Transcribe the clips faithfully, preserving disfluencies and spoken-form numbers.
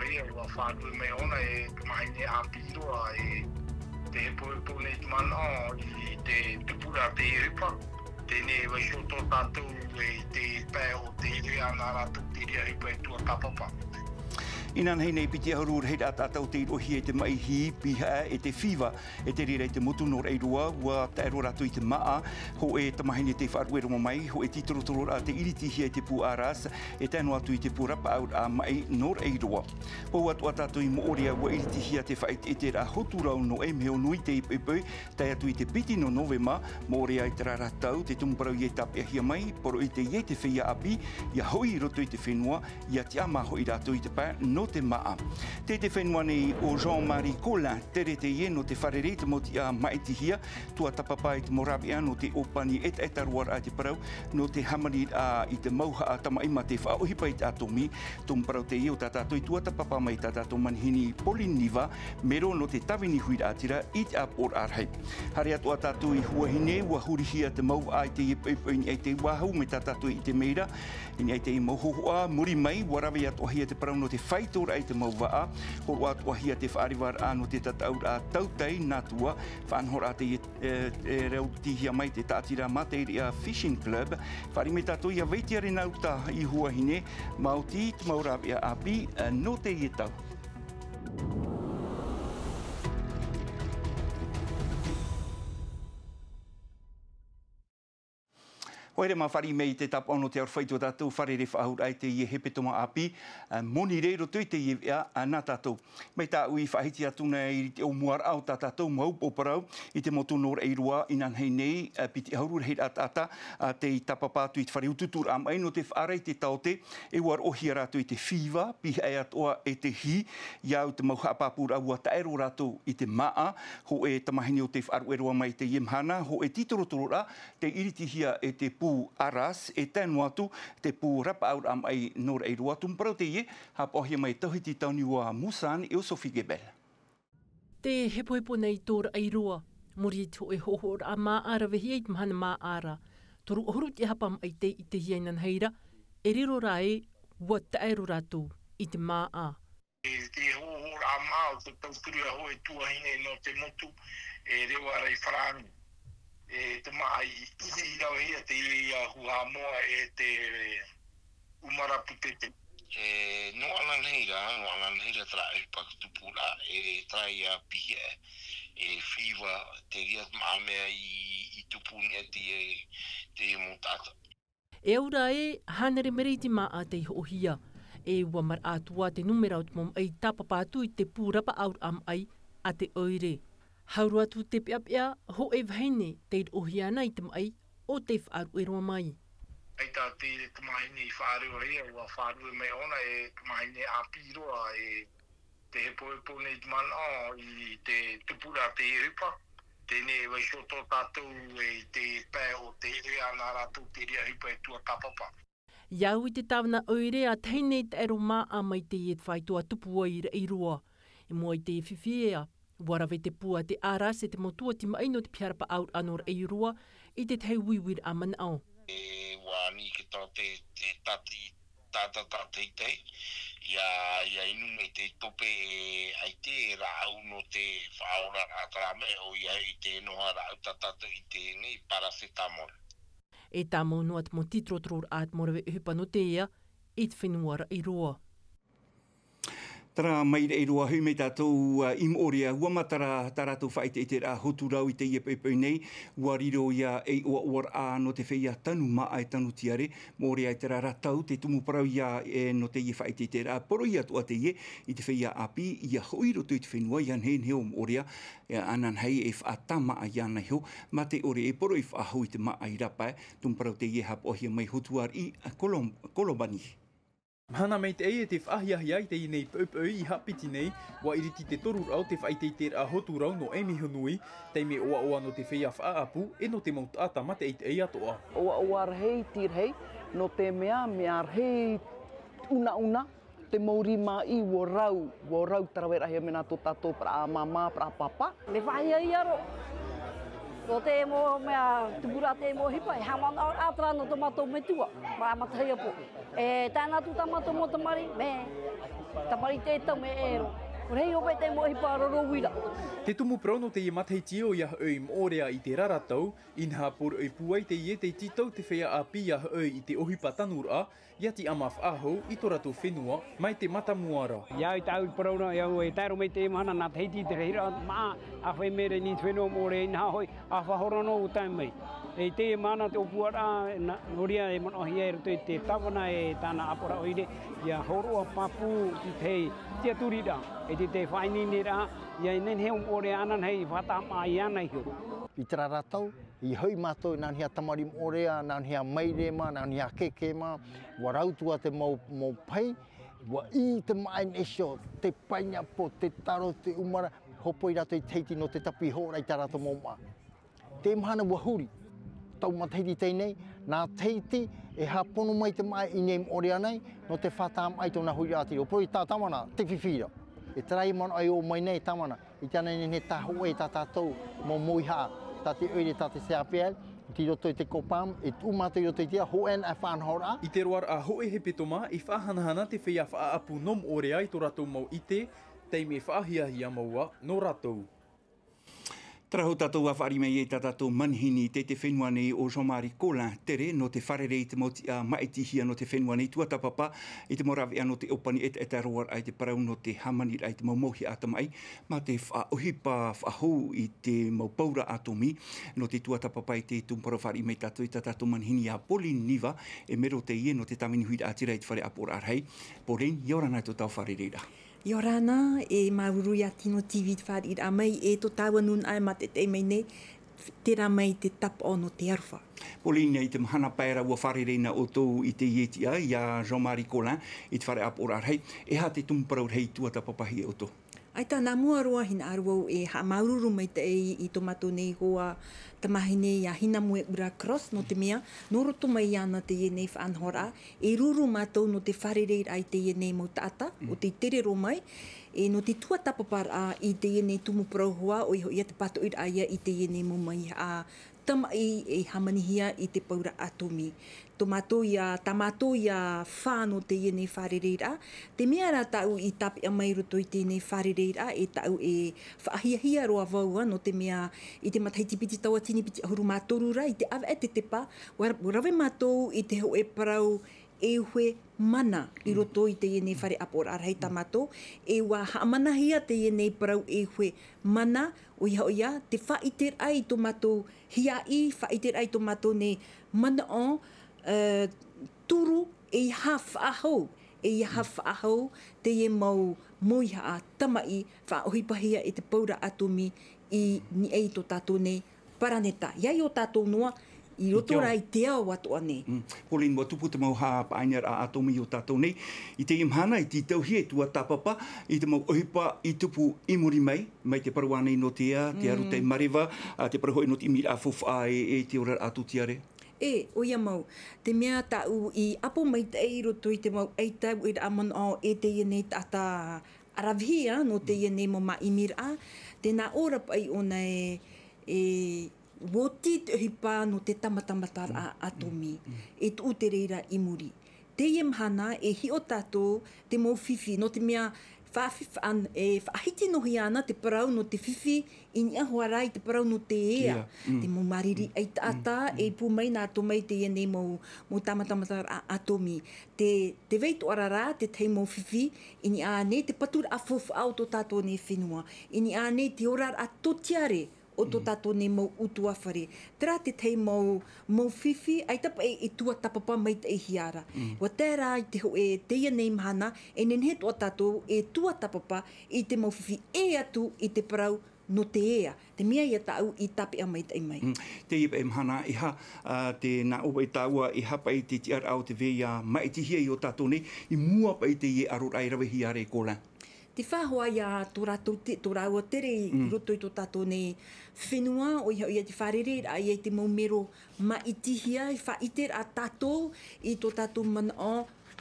Ia, ua faʻarue mai ʻōna e tamahine ʻāpī roa, e te hepohepo nei te manaʻo i te tupuraʻa te ʻohipa. Teie nei e vaiiho tō tātou i te pae o te ʻoire, ʻana rātou te reira ʻohipa e tuatāpapa. Inanahi nei piti ʻahuru rahiraʻa taʻata tei roʻohia i te maʻi hī, pihaʻa e te fīva, e te reira i te motu nō Raʻiroa, ua tae roa rātou i te māʻa. Hōʻē tamahine tei faʻaruʻe roa mai, hōʻē tītorotororaʻa tei iritihia i te pū Aras, e tae noa atu i te pū rapaʻauraʻa maʻi nō Raʻiroa. Pau atoʻa tātou i Moʻorea, ua iritihia te faʻaʻiteʻiteraʻa hotu rau nō Ēmiho Nui i teie poʻipoʻi, tae atu i te piti nō Novema. Moʻorea, i terā ra tau, te tumu parau ia i tāpeʻahia mai, poroʻi teie i te feiā ʻāpī, ʻia hoʻi i roto i te fenua, ʻia tiʻamā hoʻi rātou i te pae nō te māʻa. Tei te fenua nei ʻo Jean-Marie Colin, tere teie nō te fārerei i te mau tiʻa maʻitihia, tuatāpapa i te mau rāveʻa nō te ʻōpani ʻetaʻeta roa raʻa i te parau, nō te hāmaniraʻa i te mauhaʻa tamaʻi mā te faʻaʻohipa i te ʻātōmī. Tumu parau teie o tā tātou i tuatāpapa mai tā tātou manihini Pauline Niva, mero nō te tāvini huiraʻatira i te ʻāpoʻoraʻa rahi. Haere atoʻa tātou i Huahine, ua hurihia te mau vaʻa i teie poʻipoʻi i niʻa i te uāhu mai tā tātou i ʻite mai ra. I niʻa i te mau hōhoʻa, muri mai, ua rave atoʻahia te parau nō te faitoraʻa i te mau vaʻa, hōroʻa atoʻahia te faʻarevaraʻa nō te tataʻuraʻa tautai nā tua, faʻanahoraʻa teie, e, e rautihia mai te tāʻatiraʻa Mātaireʻa Fishing Club. Fāriʻi mai tātou ia Vaitiare Nauta i Huahine, maoti te mau rāveʻa ʻāpī, e, nō teie tau. ʻOia, mā fāriʻi mai i te tāpaʻo nō te aroha i tō tātou fārerei faʻahou raʻa i teie hepetoma ʻāpī, ā, monirē i roto i teie veʻa, ā, nā tātou. Mai tāʻu i faʻahiti atu nei i te ʻōmuaraʻa o tā tātou mau upoʻo parau, i te motu nō Raʻiroa, inanahi nei, ā, piti ʻahuru rahiraʻa taʻata, ā, tei tāpapa atu i te fare utuuturaʻa maʻi nō te faʻaara i te taote, e ua roʻohia rātou i te fīva, pihaʻa atoʻa e te hī, ʻia au i te mau haʻapāpūraʻa ua tae roa rātou i te māʻa. Hōʻē tamahine tei faʻaruʻe roa mai i teie mahana, hōʻē tītorotororaʻa, tei iritihia e te pū Aras, e tae noa atu te pū rapaʻauraʻa maʻi nō Raʻiroa. Tumu parau teie, haʻapaʻohia mai e Tauhiti Tauniua Musan e ʻo Sophie Gebel. Tē hepohepo nei tō Raʻiroa, muri i te hōʻē hōhoʻaraʻa māʻa ravehia i te mahana māʻa ra. Toru ʻahuru te hapa maʻi tei ʻitehia inanahi ra, e riro rā ē, ua tae roa rātou i te māʻa. E te hōhoʻaraʻa māʻa o te tauturu a hōʻē tuahine nō te motu, e reva rai farāni. E te māʻa i, i, i ravehia te ia huhamoa e te umara putete. E, nō ananahi ra, nō ananahi ra terā ʻohipa tupuraʻa, e terā ia pihaʻa, e fīva, te reira te māʻa mea i, i tupu nei te, te mau taʻata. E au ra ē, hānere mere i te māʻa tei hoʻohia. E ua maraʻa atu ā te nūmera o te mau maʻi tāpapa atu i te pū rapaʻauraʻa maʻi a te ʻoire. Hau roa atu te peʻapeʻa, hōʻē vahine tei roʻohia ana i te maʻi, ʻo tei faʻaruʻe roa mai. ʻAita te tamahine i faʻaruʻehia, ua faʻaruʻe mai ʻōna e tamahine ʻāpī roa, e te hepohepo nei te manaʻo i te tupuraʻa te ʻohipa. Teie nei e vaiiho tō tātou i te pae o te ʻoire, ʻana rātou te reira ʻohipa e tuatāpapa. ʻIa au i te tāvana ʻoire, ʻa tahi nei taʻero māʻa mai teie faitoʻa tupu ai i Raʻiroa. I mua i te fifi ea, ua rave te pū a te Aras e te mau tuati maʻi nō te piha rapaʻauraʻa nō Raʻiroa i te tahi uiuiraʻa manaʻo. E ua ani ke tō te, te tati, tata, tata, teitei, ʻia, ʻia inu mai te tope e ʻaita e rāʻau nō te faʻaoraraʻa terā mea, ʻoia hoʻi te noho rāʻau tā tātou i teie nei paracetamol. E tāmau noa te mau tītorotororaʻa, te mau rave ʻohipa nō te ea i te fenua Raʻiroa. Terā mai Raʻiroa, hoʻi mai tātou, ā, i Moʻorea, ua matara tā rātou faʻaʻiteʻiteraʻa hotu rau i teie poʻipoʻi nei, ua riro ia ei ʻoaʻoaraʻa nō te feiā tanu māʻa e tanu tiare, Moʻorea i terā ra tau, te tumu parau ia, e, nō teie faʻaʻiteʻiteraʻa, poroʻi atoʻa teie i te feiā ʻāpī, ʻia hoʻi i roto i te fenua, ʻia nehenehe ʻo Moʻorea, e, ananahi e faʻatāmāʻa iāna iho, mā te ʻore e poroʻi faʻahou i te māʻa i rāpae, tumu parau teie haʻapaʻohia mai Hotuariʻi, ā, Kolom-, Kolomani. Mahana maitaʻi e te faʻahiahia i teie nei poʻipoʻi i haʻapiti nei, ua iriti te toru rau te faʻaʻiteʻiteraʻa hotu rau nō Ēmiho Nui, taime ʻoaʻoa nō te feiā faʻaʻapu, e nō te mau taʻata mātaʻitaʻi atoʻa. ʻOaʻoa rahi, tī rahi, nō te mea, mea rahi unauna, te mau rima i ua rau, ua rau te raveraʻahia mai nā tō tātou paraʻa māmā, paraʻa pāpā. Te faʻahiahia roa. Nō te mau mea tupu Te mau ʻohipa e haʻamanaʻo atu ra nō tō mātou metua, mā Matahiapo. E tae noa atu tā mātou mau tamariʻi, mea tamariʻi te tau mea ʻero. Ko reira hoʻi te mau ʻohipa roro uira. Te tumu parau nō teie matahiti ʻoia hoʻi i moʻorea i te raratou, inaha poroʻi pūai teie tei tītau te feiā ʻāpī ia hoʻi i te ʻohipa tanuraʻa, ia tiʻamā faʻahou i tō rātou fenua, mai te mātāmua ra. Ia i tāʻu parau ra, ia au e tae roa mai te mahana nā Tahiti te rahiraʻa, mā, ʻāfaʻi mai ra i niʻa i te fenua moʻorea inaha hoʻi, ʻāfaʻi hora noa ʻua tae mai. E teie mahana te ʻōpuaraʻa, nā, nō reira e manaʻohia i roto i te tāvana e tāna ʻāpoʻoraʻa ʻoire, ia hōroʻa pāpū i te tiʻaturiraʻa, e te, te faʻaineineraʻa, ia e nehenehe ʻo moʻorea ānānahi i faʻataʻa maʻa iāna iho. I terā ra tau, i hoʻi mātou, nā niʻa tamariʻi moʻorea, nā niʻa maire mā, nā niʻa keke mā, ʻua rau atu ā te mau, mau pahi, ʻua ʻī te maʻa i niʻa iho, te painiapo, te taro, te ʻumara, hōpoi rātou i Tahiti nō te tapui hoʻoraʻa i tā rātou mau maʻa. Te mahana ʻua huri, tau matahiti teie nei, nā Tahiti e hāpono mai te maʻa i niʻa i moʻorea nei, nō te faʻataʻa maʻa i tōna huiraʻatira. ʻO poroʻi tā Tamana, te fifi ra. E terā ia manaʻo e ō mai nei Tamana, i tāna i nehenehe tā hōʻē tā tātou mau mauihaʻa, tā te ʻoire, tā te C A P L, i roto i te COPAM, e tuʻu mātou i roto i te hōʻē anaʻe faʻanahoraʻa. I te roaraʻa hōʻē hepetoma, i faʻahanahana te feiā faʻaʻapu nō moʻorea i tō rātou mau ʻite, taime faʻahiahia mau ā nō rātou. Terā hoʻi tātou ʻua fāriʻi mai ai tā tātou manihini i te, te fenua nei ʻo Jean-Marie Colin Tere, nō te fārerei i te mau tiʻa maʻitihia nō te fenua nei tuatāpapa, i te mau rāveʻa nō te ʻōpani ʻetaʻeta roaraʻa i te parau nō te hāmaniraʻa i te mau mauihaʻa tamaʻi, mā te faʻaʻohipa faʻahou i te mau paura ʻātōmī, nō te tuatāpapa i te tumu parau fāriʻi mai tātou i tā tātou manihini ia Pauline Niva, e mero teie nō te tāvini huiraʻatira i te fare ʻāpoʻoraʻa rahi. Pauline, ʻia ora na i tō tāua fārereiraʻa. ʻIa ora na, e māuruuru ia Tino TV i te fāriʻiraʻa mai, e tō tāua nūnaʻa e mātaʻitaʻi mai nei, terā mai te tāpaʻo nō te aroha. Pauline, i te mahana pae ra ʻua fārerei na ʻoutou i teie tiʻa, ia Jean-Marie Colin, i te fare ʻāpoʻoraʻa rahi, e aha te tumu parau rahi i tuatāpapahia e ʻoutou? ʻAita, nā mua roa, hinaʻaro au e haʻamāuruuru maitaʻi i tō mātou nei hoa tamāhine ia Hinamoeʻura Cross, nō te mea, nō roto mai iāna teie nei faʻanahoraʻa, e ruru mātou nō te fārereiraʻa i teie nei mau taʻata, ʻo tei tere roa mai, e nō te tuatāpaparaʻa i teie nei tumu parau hoa, ʻoia hoʻi ia te pātoʻiraʻa ia i teie nei mau mauihaʻa tamaʻi e hāmanihia i te paura ʻātōmī. Tō mātou ia, tā mātou ia fā nō teie nei fārereiraʻa, te mea rā tāʻu i tāpeʻa mai i roto i teie nei fārereiraʻa, e tāʻu e faʻahiahia roa vau ā, nō te mea i te matahiti piti tauatini piti ʻahuru mā toru ra, i te ʻāvaʻe te tepa, ʻua, ʻua rave mātou i te hōʻē parau e uhe mana i roto i teie nei fare ʻāpoʻoraʻa rahi tā mātou, e ʻua haʻamanahia teie nei parau e uhe mana, ʻoia hoʻi ia, te faʻaʻiteraʻa i tō mātou hiaʻai, faʻaʻiteraʻa i tō mātou nei manaʻo, e, turu, ʻeiaha faʻahou, ʻeiaha faʻahou, teie mau mauihaʻa tamaʻi, faʻaʻohipahia e te paura ʻātōmī i niʻa i tō tātou nei paraneta. ʻIa ʻo tātou noa, i roto rā i te ao atoʻa nei. Mm. Pauline, ʻua tupu te mau haʻapaʻiniraʻa ʻātōmī i ō tātou nei. I teie mahana, i tītauhia e tuatāpapa i te mau ʻohipa i tupu i muri mai, mai te parau ānei nō te ea, te aru tei mareva, ā, te parau hoʻi nō te ʻimiraʻa faufaʻa e, e te oraraʻa tūtiare? E, ʻoia mau. Te mea tāʻu i ʻapo maitaʻi i roto i te mau ʻaitaueraʻa manaʻo e teie nei taʻata ʻaravihi, ā, nō teie nei mau māʻimiraʻa, tē nā ʻō ra paʻi ʻōna e, e oti te ʻohipa nō te tāmatamataraʻa ʻātōmī, e tuʻu te reira i muri. Teie mahana, e hiʻo tātou te mau fifi, nō te mea faʻafi-, faʻan-, e faʻahiti noa hia ana te parau nō te fifi i niʻa hoʻi rā i te parau nō te ea. Ea, mm. Te mau māriri ʻaitaʻata, e pū mai nā roto mai teie nei mau, mau tāmatamataraʻa ʻātōmī. Te, te vai atoʻa ra, te tahi mau fifi, i niʻa ānei te paturaʻa faufaʻa o tō tātou nei fenua, i niʻa ānei te oraraʻa tūtiare o tō tātou nei mau ʻutuāfare. Terā te tahi mau, mau fifi, ʻaita paʻi e tuatāpapa maitaʻihia ra. Mm. ʻUa tae rā i te hōʻē teie nei mahana, e nehenehe atoʻa tātou e tuatāpapa i te mau fifi, ʻē atu i te parau nō te ea. Te mea ia tāʻu i tāpeʻa maitaʻi mai. Mm. Teie paʻi mahana, e aha, ā, tē nā ʻō paʻi tāua, e aha paʻi te tiʻaraʻa o te vai ʻa maʻitihia i ō tātou nei, i mua paʻi i teie ʻaroraʻa i ravehia ra e Colin? Te faʻahoʻi ia tō rātou te, tō rāua tere i roto i tō tātou nei fenua, ʻoia hoʻi ia te fārereiraʻa ia i te mau mero maʻitihia, i faʻaʻiteraʻa tātou i tō tātou manaʻo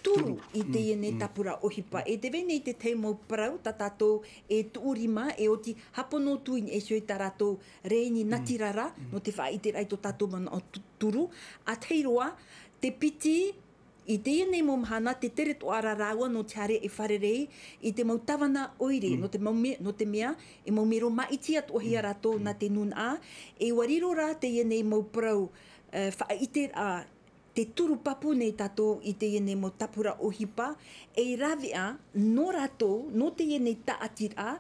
turu i teie nei tāpura ʻohipa. E tē vai nei te tahi mau parau tā tātou e tuʻu rima, e ʻoti hāpono atu i niʻa iho i tā rātou rēni natirara, nō te faʻaʻiteraʻa i tō tātou manaʻo tu-, turu. ʻA tahi roa, te piti, i teie nei mau mahana, te tere atoʻa ra rāua nō te haere e fārerei i te mau tāvana ʻoire, nō te mau me-, nō te mea, e mau mero māʻiti atoʻa hia rātou nā te nūnaʻa, e ʻua riro rā teie nei mau parau, e, faʻaʻiteraʻa, te turu pāpū nei tātou i teie nei mau tāpura ʻohipa, e rāveʻa nō rātou, nō teie nei tāʻatiraʻa,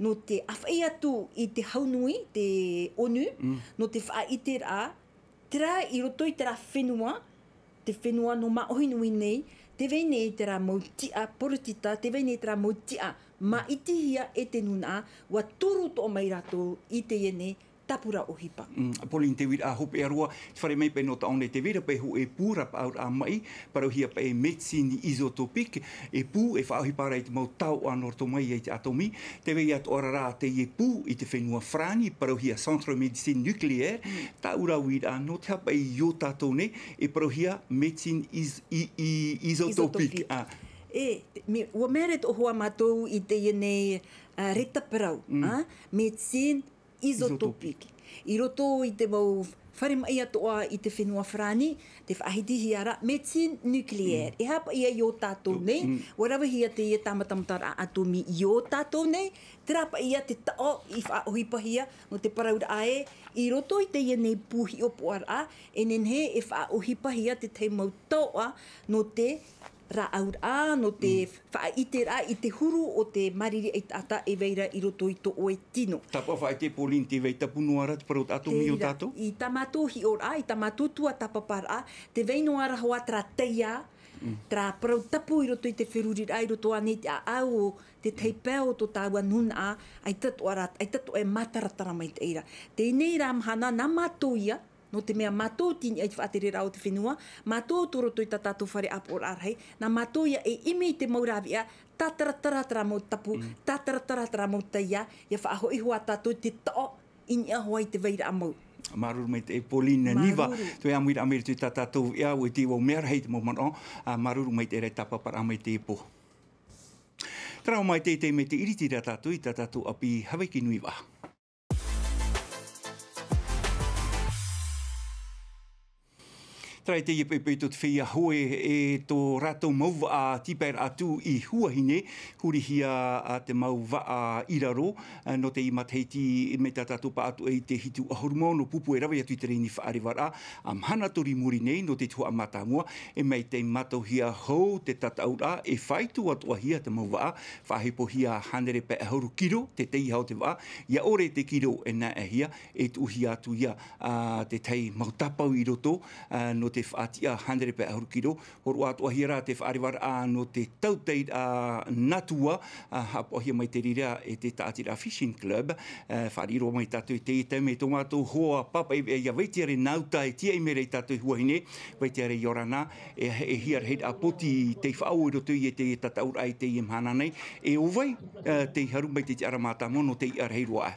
nō te ʻāfaʻi atu i te hau nui, te ʻONU, nō te faʻaʻiteraʻa, terā i roto i terā fenua, te fenua nō māʻohi nui nei, tē vai nei terā mau tiʻa poritita, tē vai nei terā mau tiʻa māʻitihia e te nūnaʻa, ʻua turu atoʻa mai rātou i teie nei tāpura ʻohipa. Mm, Pauline, te uiraʻa hopeʻa roa, te fare mai paʻi nō Taone, tē vai ra paʻi hōʻē pū rapaʻauraʻa maʻi, parauhia paʻi e médecine isotopique, e pū e faʻaʻohipa ra i te mau taoʻa nō roto mai i te ʻātōmī, tē vai atoʻa ra teie pū i te fenua Farāni, parauhia centre médecine nucléaire, taʻu ra uiraʻa nō te aha paʻi i ō tātou nei, e parauhia médecine is-, i-, i-, isotopique. Isotopique. Ah. E, te-, me-, ʻua mea ra tō hoa mātou i teie nei, ah, reta parau, ah, médecine isotopique. I roto i te mau fare maʻi atoʻa i te fenua Farāni, tē faʻahitihia ra médecine nucléaire. E aha paʻi ia i ō tātou nei, ʻua ravehia teie tāmatamataraʻa ʻātōmī i ō tātou nei, terā paʻi ia te taʻo i faʻaʻohipahia nō te parauraʻa ē, i roto i teie nei pū hiʻopoʻaraʻa, e nehenehe e faʻaʻohipahia te tahi mau taoʻa nō te rāʻauraʻa, nō te faʻaʻiteraʻa i te huru o te māriri ʻaitaʻata e vai ra i roto i tō ʻoe tino. Tāpaʻo faʻaʻite, Pauline, tē vai tapu noa ra te parau ʻātōmī i ō tātou? I tā mātou hiʻoraʻa, i tā mātou tuatāpaparaʻa, tē vai noa ra hoʻi terā taiā, terā parau tapu i roto i te feruriraʻa, i roto ānei i te ʻāʻau o te tahi pae o tō tāua nūnaʻa, ʻaita atoʻa ra, ʻaita atoʻa e mātaratara mai i te reira. Teie nei rā mahana, nā mātou ia, nō te mea mātou tei niʻa i te faʻatereraʻa o te fenua, mātou tei roto i tā tātou fare ʻāpoʻoraʻa rahi, nā mātou ia e ʻimi i te mau rāveʻa, tātaratara terā mau tapu, tātaratara terā mau taiā, ʻia faʻahoʻi hoʻi tātou i te taʻo i niʻa hoʻi i te vairaʻa mau. Māuruuru maitaʻi Pauline Niva, tō ʻoe ʻāmuiraʻa mai i roto i tā tātou veʻa, ʻua ʻite vau mea rahi te mau manaʻo, ā, māuruuru maitaʻi i te tāpaparaʻa mai i teie pō. Terā mai te, te, mai te ʻiritiraʻa tātou i tā tātou ʻāpī Hawaiki nui vaʻa. Terā i teie poʻipoʻi tō te feiā hoe e tō rātou mau vaʻa tīpaeraʻa tū i Huahine, hurihia ā te mau vaʻa i raro, ā, nō teie matahiti mai tā tātou pāʻatoʻa i te hitu ʻahuru mā ono pupu e rave atu i te rēni faʻarevaraʻa, ā, mahana toru i muri nei nō te tuhaʻa mātāmua, e mai tei mātauhia hou te tataʻuraʻa, e faito atoʻahia te mau vaʻa, faʻahepohia hānere pae ʻahuru kiro te teiaha o te vaʻa, ʻia ʻore te kiro e naeʻahia, e tuʻuhia atu ia, ā, te tahi mau tāpau i roto, ā, nō te faʻatiʻa hānere pae ʻahuru kiro, hōroʻa atoʻahia rā te faʻarevaraʻa nō te tautei, ā, natua, ā, haʻapaʻohia mai te reira e te tāʻatiraʻa Fishing Club, ā, faʻariʻi roa mai tātou i teie taime, tō mātou hoa pāpaʻi veʻa ia Vaitiare Nauta e tīaʻi mai ra ia tātou i Huahine, Vaitiare ʻia ora na, e, e hia rahiraʻa poti tei faʻaō i roto i teie tataʻuraʻa i teie mahana nei, e ʻo vai, ā, tei haru mai te tiʻaraʻa mātāmua nō te iʻa rahi roa.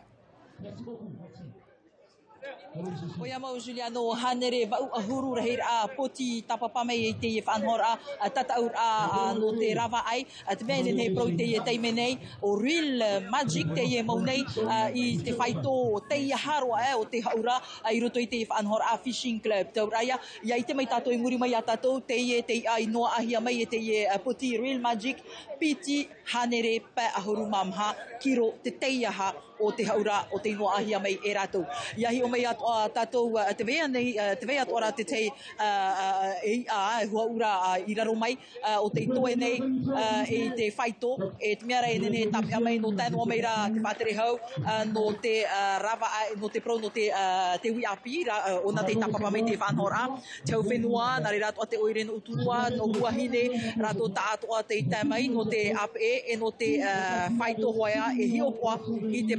ʻOia mau, Juliano, hānere vaʻu ʻahuru rahiraʻa poti tāpapa mai i teie faʻanahoraʻa, ā, tataʻuraʻa, ā, nō te rāvaʻai, ā, te mea e nehenehe e parau i teie taime nei, ʻo Reel Magic teie mau nei, ā, i te faito teiaha roa, ā, o te haʻura, ā, i roto i teie faʻanahoraʻa Fishing Club. Taura ia, ʻia ʻite mai tātou i muri mai iā tātou, teie, tei, ā, i noaʻahia mai e teie, ā, poti Reel Magic, piti hānere pae ʻahuru mā maha kiro te teiaha o te haʻura o tei noaʻahia mai e rātou. ʻIa hiʻo mai atoʻa tātou, ā, tē vai nei, ā, tē vai atoʻa ra te tahi, ā, ā, e, ā, e huaʻura, ā, i raro mai, ā, ʻo tei toe nei, ā, i te faito, e te mea ra e nehenehe e tāpeʻa mai nō tae noa mai ra te faʻatere hau, ā, nō te, ā, rāvaʻai, nō te parau, nō te, ā, te uʻi ʻāpī, rā, ā, ʻōna tei tāpapa mai i te faʻanahoraʻa. Te hau fenua, nā reira atoʻa te ʻoire nō ʻUturoa, nō Huahine, rātou taʻatoʻa tei tae mai nō te ʻāpeʻe, e nō te, ā, faito hoʻi ā, e hiʻopoʻa i te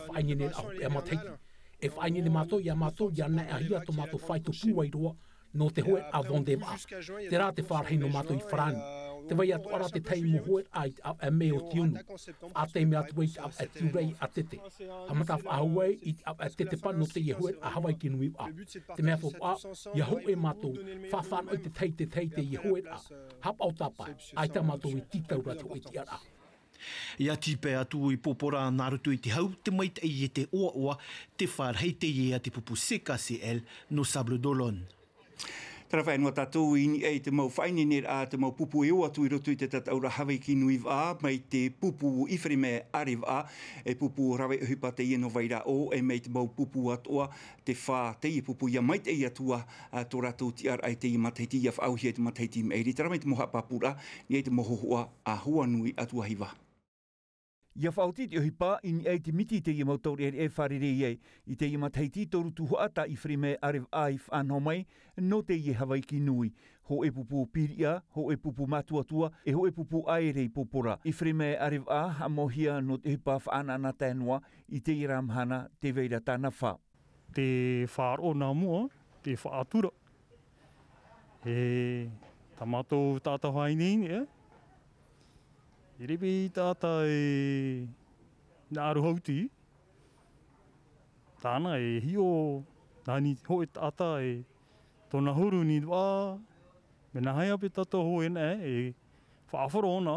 te faʻaineineraʻa hopeʻa matahiti. E faʻaineine mātou iā mātou ia naeʻahia tō mātou faito pūai roa nō te hoeraʻa Vendée vaʻa. Terā te fārahi nō mātou i farāni. Te vai atoʻa rā te tahi mau hoeraʻa i te ʻāvaʻe mē o tiunu, faʻataime atu ai i te ʻāvaʻe tiurai ʻātete. Haʻamata faʻahou ai i te ʻāvaʻe tetepa nō teie hoeraʻa Havaiki Nui vaʻa. Te mea faufaʻa, ia hōʻē mātou, faʻafānaʻo i te tahi i te tahi i teie hoeraʻa. Haʻapaʻo tāpae, ʻaita mātou e tītau ra te hōʻē tiʻaraʻa. Ia tīpae atu i Popora nā roto i te hau, te maitaʻi e te ʻoaʻoa, te fārahi teie a te pupu C K C L nō Sable d'Olonne. Tara faʻaea noa tātou i niʻa i te mau faʻaineineraʻa, te mau pupu e ō atu i roto i te tataʻuraʻa Havaiki Nui vaʻa, mai te pupu Ifireme Arevaʻa, e pupu rave ʻohipa teie nō Vairaʻo, e mai te mau pupu atoʻa, te fā teie pupu ia maitaʻi atu ā, ā, tō rātou tiʻaraʻa i teie matahiti, ia faʻaauhia i te matahiti i maʻiri. Terā mai te mau haʻapāpūraʻa, i niʻa i te mau hōhoʻa a Hoanui Atuahiva. Ia faʻaoti te ʻohipa i niʻa i te miti i teie mau taureʻareʻa e fārerei ai. I teie matahiti, toru tuhaʻa tā Ifireme Arevaʻa i faʻanaho mai nō teie Havaiki Nui. Hōʻē pupu piriʻa, hōʻē pupu mātuatua, e hōʻē pupu ʻāere i Popora. Ifireme Arevaʻa, haʻamauhia nō te ʻohipa faʻaʻanaʻana tae noa, i teie rā mahana, tē vai ra tāna fā. Te faʻaroʻo nā mua, te faʻatura. E, tā mātou taʻata faʻaineine, e? E rave i taʻata e nā aroha uti. Tāna e hiʻo, nā ni hōʻē taʻata e tōna huru ni vaʻa, me nā hea pe tātou hōʻē nā e faʻaʻoro ʻōna.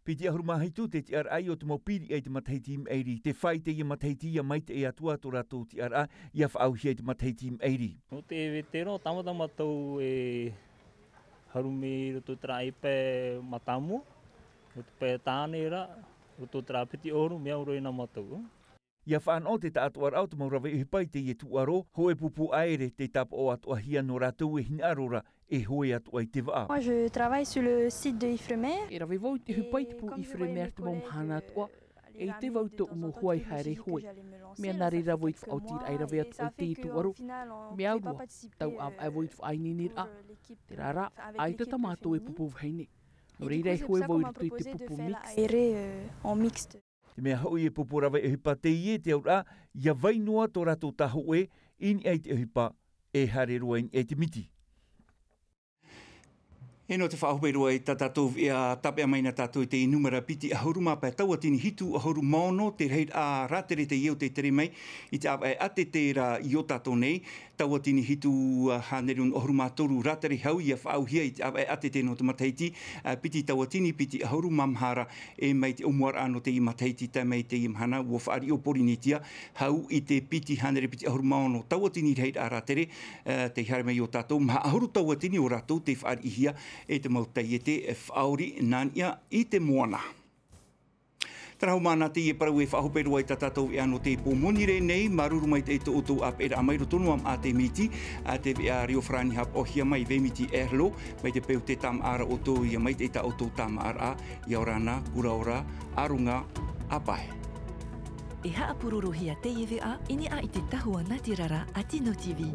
Piti ʻahuru mā hitu te tiʻaraʻa o te mau piriʻa i te matahiti i maʻiri. Te fā i teie matahiti ia maitaʻi atu ā tō rātou tiʻaraʻa, ia faʻaauhia i te matahiti i maʻiri. Nō te vetero, tāmata mātou e haru mai roto i terā pae mātāmua, nō te pae tāne rā, roto i terā piti ʻahuru, mea ʻore nā mātou. Ia faʻanaho te taʻatoʻaraʻa o te mau rave ʻohipa i teie tūʻaro, hōʻē pupu ʻāere tei tāpaʻo atoʻahia nō rātou e hinaʻaro ra, e hoe atoʻa i te vaʻa. Moi, je travaille sur le site de Ifremer. E rave vau i te ʻohipa i te pū Ifremer te mau mahana atoʻa. E ʻite vau i tōʻu mau hoa e haere hoe. Mea nā reira vau i te faʻaoti raʻa e rave atu ai teie tūʻaro. Mea au roa, tau ʻāvaʻe vau i te faʻaineineraʻa. Terā rā, ʻaita tā mātou e pupu vahine. Nō reira e hoe vau i roto i te pupu mixte. Te mea hoʻi e pupu rave ʻohipa teie te auraʻa, ʻia vai noa tō rātou tāhōʻē i niʻa i te ʻohipa, e haere roa i niʻa i te miti. E nō te faʻahope roa i tā tātou veʻa, tāpeʻa mai na tātou i te numera piti ʻahuru mā pae, tauatini hitu ʻahuru mā ono te rahiraʻa rātere teie o tē tere mai i te ʻāvaʻe ʻātete ra i ō tātou nei. Tauatini hitu, ā, hānere ono ʻahuru mā toru rātere hau ʻia faʻaauhia i te ʻāvaʻe ʻātete nō te matahiti, ā, piti tauatini piti ʻahuru mā maha ra, e mai te ʻōmuaraʻa nō teie matahiti tae mai i teie mahana, ʻua faʻariʻi ʻo Pōrīnetia, hau i te piti hānere piti ʻahuru mā ono tauatini rahiraʻa rātere, ā, tei haere mai i ō tātou, maha ʻahuru tauatini o rātou tei faʻariʻihia e te mau taiete, e faʻaori nā niʻa i te moana. Terā hoʻi māna teie parau e faʻahope roa i tā tātou veʻa nō te pō monirē nei, māuruuru maitaʻi tō ʻoutou ʻāpeʻeraʻa mai roto noa mā te miti, ā, te veʻa reo farāni haʻapaʻohia mai, Vemiti Erlo, mai te peu tē tāmāʻa ra ʻoutou, ʻia maitaʻi tā ʻoutou tāmāʻaraʻa, ʻia ora na, kura ora, ʻaroha, ʻāpae. E haʻapurorohia teie veʻa i niʻa i te tahua natirara a Tino TV.